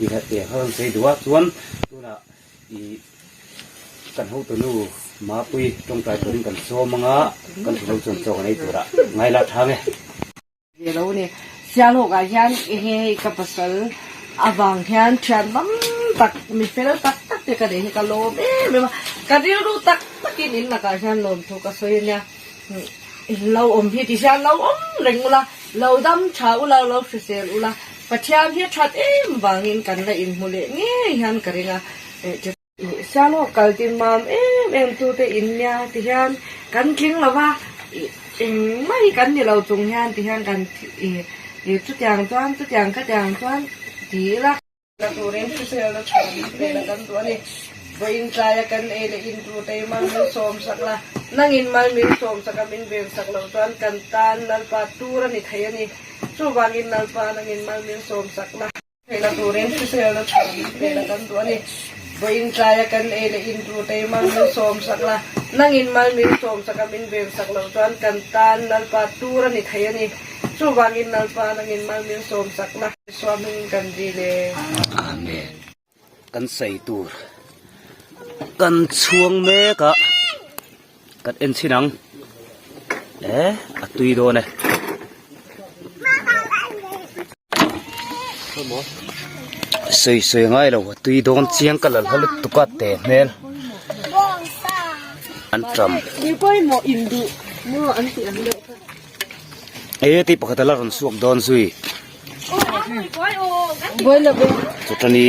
Tih te kha kan sawi duh a, chuan tunah ih kan hotunu Mapui tawngtai turin kan sawm anga kan thilo chuan chaw kan ei turah ngaila tha nge. Ve lo ni. Sialhawk ah hian enge hei ka pasal avang hian thian tam tak mi fel tak tak te ka nei hi ka lawm em em a, ka rilru tak takin in lakah hian lawmthu ka sawi ania. Lo awm hi ti hian lo awm reng ula, lo dam tha ula, lo hrisel ula, Pathian hi a that em vangin kan la inhmu leh ngei hian ka ring a. Sialhawk kal tin mam em em tute in nia ti hian kan tling lo va, engmah hi kan ni lo chung hian ti hian kan chutiang chuan chutiang khatiang chuan ti ila. La turin hriselna tha min pe la kan duh a ni. Vawiin tlaia kan ei leh in tur te mal min sawm sak la, nangin mal min sawm sak a min ven sak loh chuan kan tan Lalpa tur a ni thei a ni. Chuvangin Lalpa nangin mal min sawm sak la. Theihna turin hriselna tha min pe la kan duh a ni. Vawiin tlaia kan ei leh in tur te mal min sawm sak la, nangin mal min sawm sak a min ven sak loh chuan kan tan Lalpa tur a ni thei a ni. Chuvangin Lalpa nangin mal min sawm sak la. Isua hming kan dil e. Amen. Kan sawi tur kan chhuang mek a, kan en chhin ang e a tui dawn e. Sawi sawi ngai lo a tui dawn chiang ka lal hla lutuk a te hmel an ṭam. E tih pakhat a la rawn chhuak dawn zui. Chutani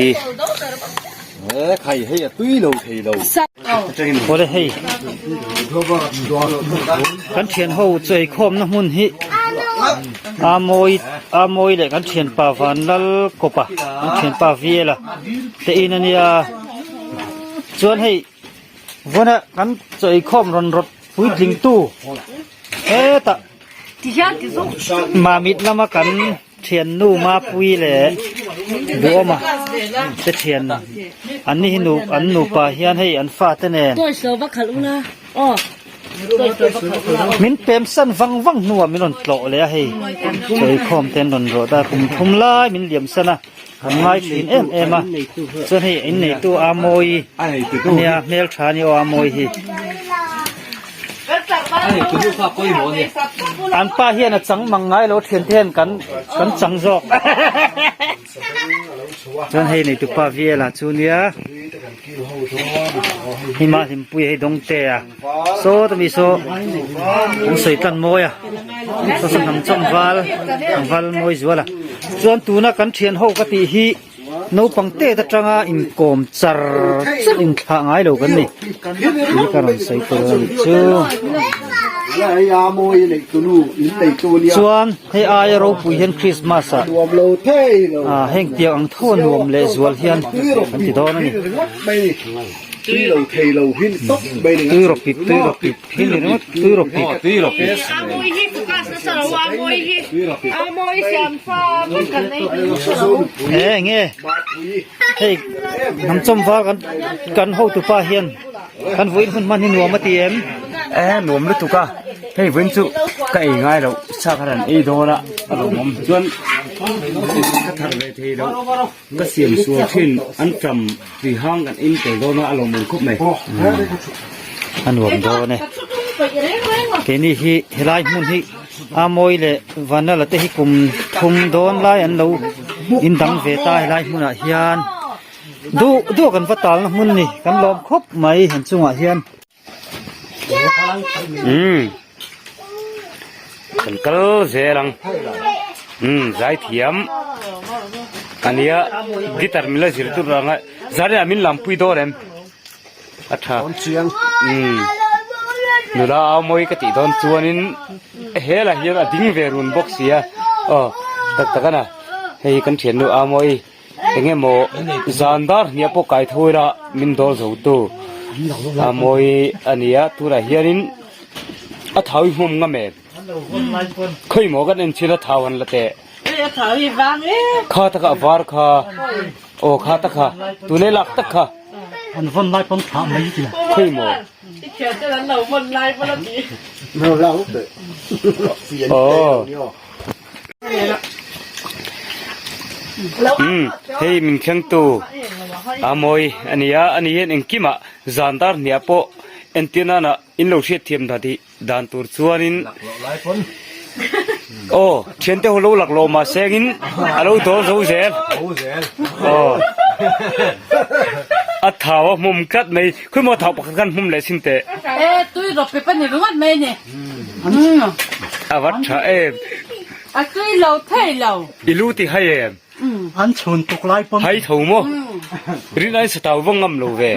Awle hei kan thian ho chawi khawmna hmun hi a mawi a mawi leh kan thianpa Vanlal kawpa kan thianpa Viela te in ania chuan hei Vawiina kan chawi khawm rawn rawt puitling tu hetah Mamit lama kan thiannu Mapui leh Duhawma te thian an ni hi nu an nupa hian hei an fate nen min pem san vang vang hnuah min rawn tlawh leh a hei chawi khawm te an rawn rawt a kum thum lai min liam san a. Kan ngai thin em em a, chuan hei in neitu a mawi ania hmeltha a ni aw a mawi hi. An pa hian a chang mang ngai lo thian te hian kan kan chang zawk. Chuan hei neitu pa Viela chu nia hima hlimpui hei dawngte a saw ta mi saw an sawi tlan mawi a saw saw hnam chawm val val mawi zual a. Chuan tuna kan thian ho ka tih hi naupang tet atanga inkawm char char inthlah ngai lo kan ni tih ka rawn sawi tur a nih chu. Chuan hei aia ropui hian Christmas ah ah heng tiang ang tho nuam leh zual hian an ti dawn a ni. Tui lo thei lo hin tawp mai ni. Tui rawpip tui rawpip hin ni ringawt tui rawpip. Tui rawpip. E nge hei hnam chawm var kan kan hotu pa hian kan vawiin hun hman hi nuam a ti em? E nuam lutuk a hei vawiin chu ka ei ngai loh sa kha ran ei dawn a a lawmawm chuan ka thar ve thei loh. Ka siam sual thin an ṭam tui hang kan in tel dawn a, a lawmawm khawp mai. A nuam dawn e. Keini hi helai hmun hi a mawi leh Vanlala te hi kum thum dawn lai an lo in dang ve ta helai hmunah hian duh duh kan va talna hmun ni kan lawm khawp mai an chungah hian. Umm kan kal zel ang umm zai thiam ania guitar min la zir tur ang a zariah min lam pui dawn em a tha umm nula au mawi ka tih dawn chuanin helah hian a ding ve run bawk sia aw tak tak a na hei kan thiannu au mawi. Eng emaw zan dar hniah pawh kai tho ila min dawl zo tu a mawi a ni a tunah hianin a thau hi hmawm ngam em khawi maw kan en chhin a thau han la teh kha taka a var kha aw kha taka tune lak tak kha an vawn lai pawn thlah mai chi khawi maw aw. Umm hei min thlengtu a mawi a ni a, ani hian engkimah zan dar hniah pawh entir nana in lo hriatthiam dan tih dan tur chuanin aw thiante ho lo laklawh mahse engin a lo dawl zo zel aw a thau a hmum tlat mai khawimaw thau pakhat khan hmum leh sin teh. E tui rawp pe pa ni ringawt mai a ni. A va tha em. A tui lo thei lo. I lu ti hai em? An chhun tuk lai pawn. Hai tho maw? Rin ai satau va ngam lo ve.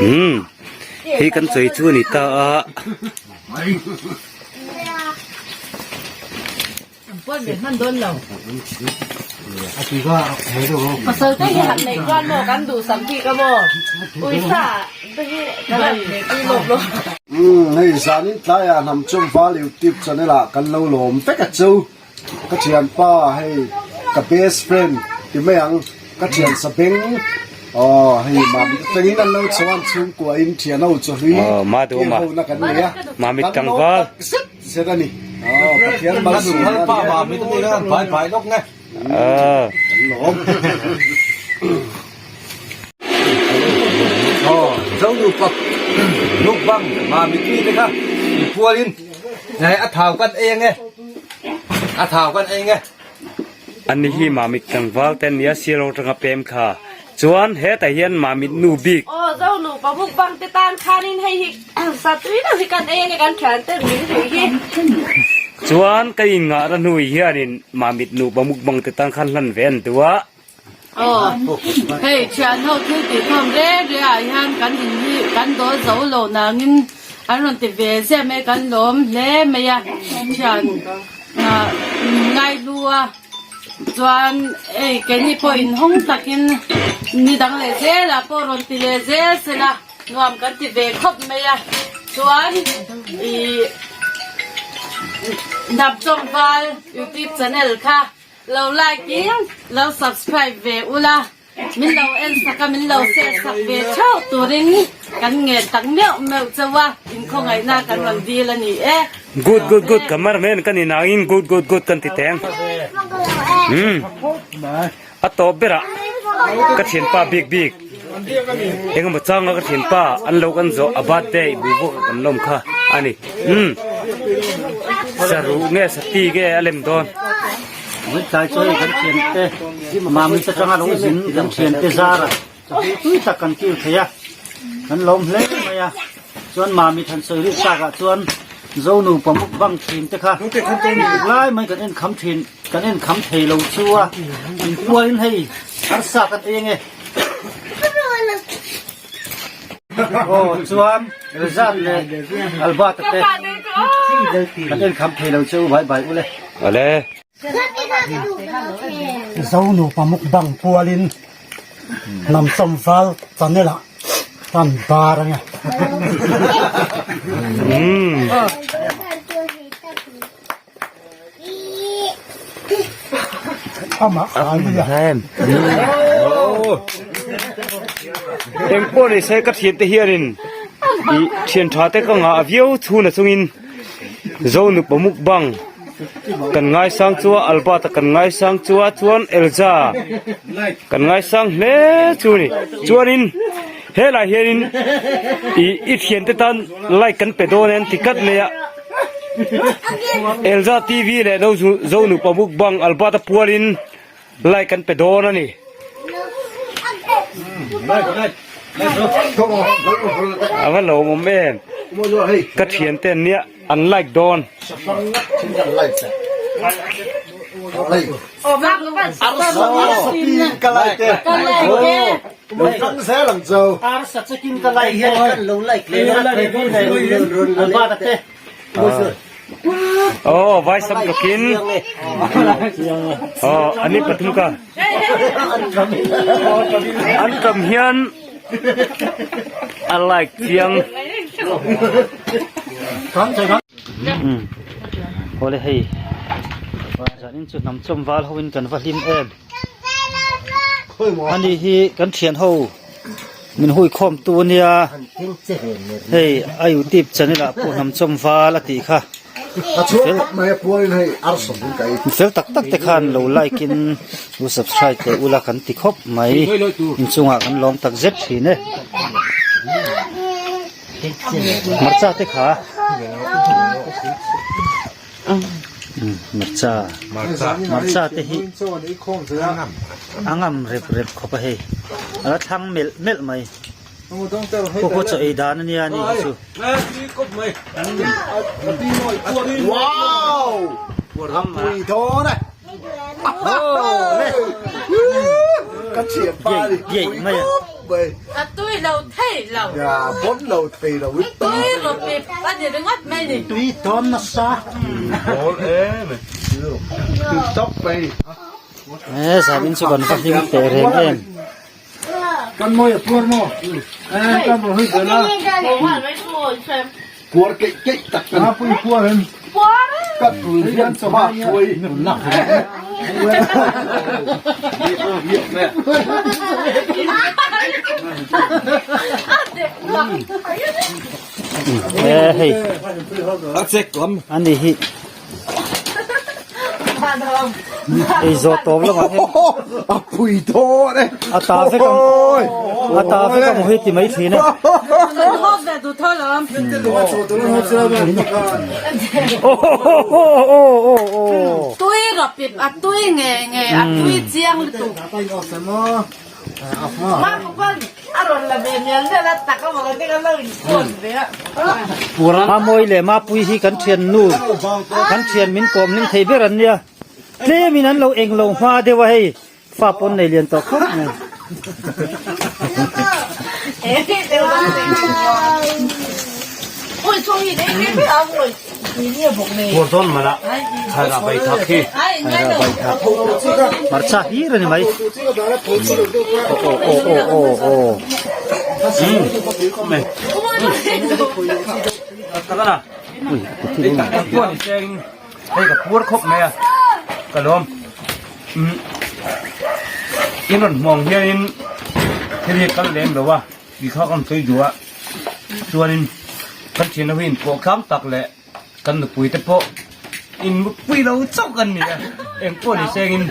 Umm hei kan chawi chu a ni ta a. Pasal te hi han neih chuan maw kan duhsak bik a maw? Uisa te hi kan han neih pui lawk lo. Umm hei zanin tlaiah hnam chawm val youtube channel ah kan lo lawm vek a chu ka thianpa hei ka best friend ti mai ang ka thian sa beng aw hei mami te tangin an lo chhuan chhungkua in thian ho chu hlui ho na kan nei a kan lawm tak zet Zet a ni. Aw, Pathian malsawmna a ni e. Kan lawm. Aw, Zo nupa mukbang mami tui te kha i pualin a thau kan ei ange, a thau kan ei ange. Ani hi Mamit tlangval te ania Sialawng atanga pem kha. Chuan hetah hian Mamit nu bik. Aw zo nupa mukbang te tan khanin hei hi satui deuh hi kan ei ania kan thian ten min hrih hi. Chuan ka in ngah ra hnui hianin Mamit nupa mukbang te tan khan hlan ve an duh a. Aw hei thian ho thil tih khawm re re ah hian kan in hi kan dawl zo lo nangin an rawn ti ve ziah mai kan lawm hle mai a thian. Ngaihlu a chuan ei keini pawh inhawng takin ni dang leh zelah pawh rawn ti leh zel sela nuam kan ti ve khawp mai a chuan ih Hnamchawmval youtube channel kha lo like in lo subscribe ve ula. Min lo en sak a, min lo share sak ve theuh turin kan ngen tak meuh meuh chauh a, inkhawngaihna kan rawn dil a ni e. Good good good cameraman ka ni nangin good good good kan ti teng. Umm a tawp berah ka thianpa bik bik engemaw changa ka thianpa an lo kan zawh a birthday bu bawk kan lawm kha a ni. Umm saruh nge sati nge a lem dawn. Tlai chu hei kan thiante Mami te tanga lo zin kan thiante zara chahui tui tak kan kil thei a, kan lawm hle mai a, chuan Mami than sawi rik takah chuan Zonu pamuk bang thin te kha lai mai kan en kham thin kan en kham thei lo chu a, inpuain hei arsa kan ei ange. Aw chuan Rizat leh Albert-a te kan en kham thei lo che u bai bai ule. Awle. Zo nupa mukbang pualin hnam chawmval channel ah kan bar ange. Amah kha a ni a. Eng pawh ni se ka thian te hianin ih thian tha te ka ngah viau chhun a chungin Zo nupa mukbang kan ngaisang chu a Albert-a kan ngaisang chu a chuan Elza kan ngaisang hle chu a ni chuanin helai hianin ih i thian te tan like kan pe dawn e an ti tlat mai a. Elza TV leh Zo nupa mukbang Albert-a pualin like an pe dawn a ni. A va lawmawm em? Ka thiante an nia an like dawn. Aw vai sam tawkin aw ani pathum ka an tam hian a like chiang Awle hei zanin chu hnam chawm val ho in kan va hlim em ani hi kan thian ho Min hui khawm tu ania hei a youtube channel ah pawh hnam chawm val a tih kha. Fel tak tak te khan lo like in lo subscribe leh ula kan ti khawp mai inchungah kan lawm tak zet thin e. Hmarcha te kha hmarcha hmarcha te hi a ngam rep rep khawp a hei a la thlang melh melh mai. Khaw khaw chaw ei dan a nia ni hi chu. Yei mai a. A tui lo thei lo. Tui rawh pip a ni ringawt mai ni. Tui dawn nasa. He zan in chu kan va hlim teh reng em. Kan mawi a puar maw? Eh, kan mawi hui zel a. Puar keih keih tak kan. A pui puar em. Puar. Ka tul hian chawma pui. Eh hei. A chek lam. Ani hi. Ei zawh tawp lamah hian A pui dawn e. A ta vek ang a ta vek ang hi ti mai thin e. Tui rawpip a tui nge nge a tui chiang lutuk. Mamuai leh Mapuii hi kan thian nu kan thian min kawm hlim thei ber an nia tlem in an lo eng lo hma deuh a hei fa pawn nei lian tawh khawp mai. Hmarcha hlir a ni mai. Aw aw aw aw aw. Ui ka thi deuh mai. Hei ka puar khawp mai a ka lawm in rawn hmuang hianin thil hi kal lem lo a tih kha kan sawi duh a chuanin kan thian ho hi inpawh tlang tak leh kan nupui te pawh in mutpui lo chauh kan ni a eng pawh ni sengin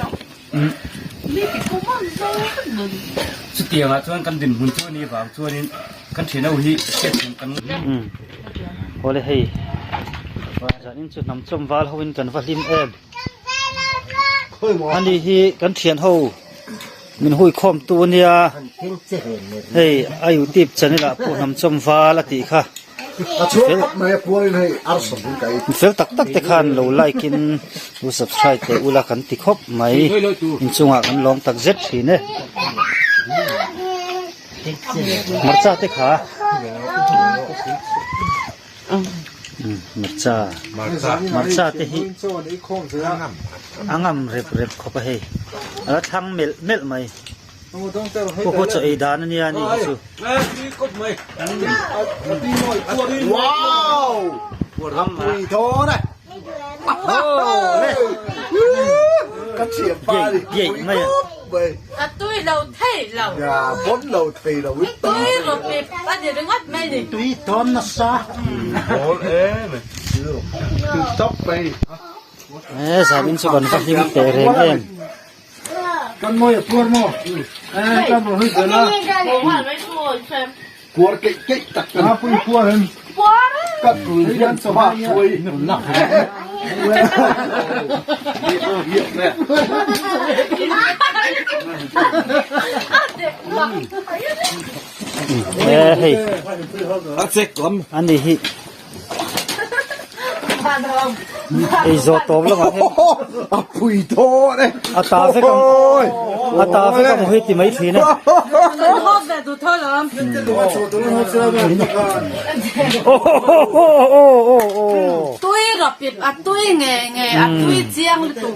chutiangah chuan kan dinhmun chu a nih vang chuanin kan thian ho hi hriatthiam kan Awle hei zanin chu hnam chawm val ho in kan va hlim em ani hi kan thian ho min hui khawm tu ania hei a youtube channel ah pawh hnam chawm val a tih kha fel tak tak te khan lo like in lo subscribe leh ula kan ti khawp mai inchungah kan lawm tak zet thin e. Hmarcha te kha hmarcha hmarcha te hi a ngam rep rep khawp a hei a la thlang melh melh mai khaw khaw chaw ei dan a nia ni hi chu. Yei mai a. A tui lo thei lo. Bon lo thei lo. Tui rawh pip a ni ringawt mai ni. Tui dawn nasa. Bawl em. Tui tawp mai. Eh zanin chu kan va hlim teh reng em. Kan mawi a puar maw? Eh kan mawi hui zel a. Puar keih keih tak kan. A pui puar em. Puar. Ka tul hian chawma pui. Eh hei. A chek lam. Ani hi. Ei zawh tawp lamah hian A pui dawn e. A ta vek ang a ta vek ang hi ti mai thin e. Tui rawpip a tui nge nge a tui chiang lutuk.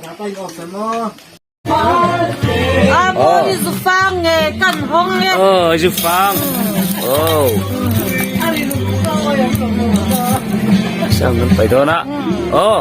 A mawi zu fang nge kan hawng nge. Aw zu fang. Aw. Sang kan pai dawn a. Aw.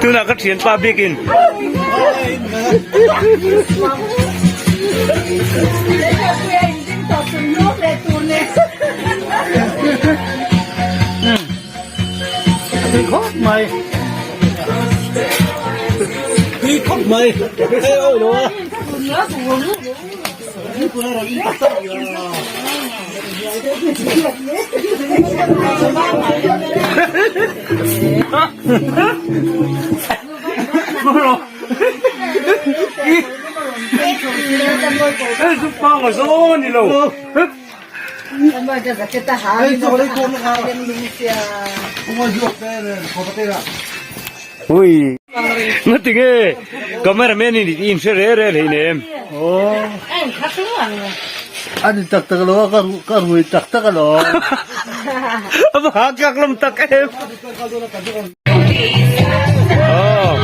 Tunah ka thianpa bikin. Tui khawp mai. Tui khawp mai. Hei awi lo a. Ui ngati nge cameraman in in hre re re hlei nem. Ani tak tak lo ka ka rui tak tak alo. Ava ha kak lam tak em. Oh.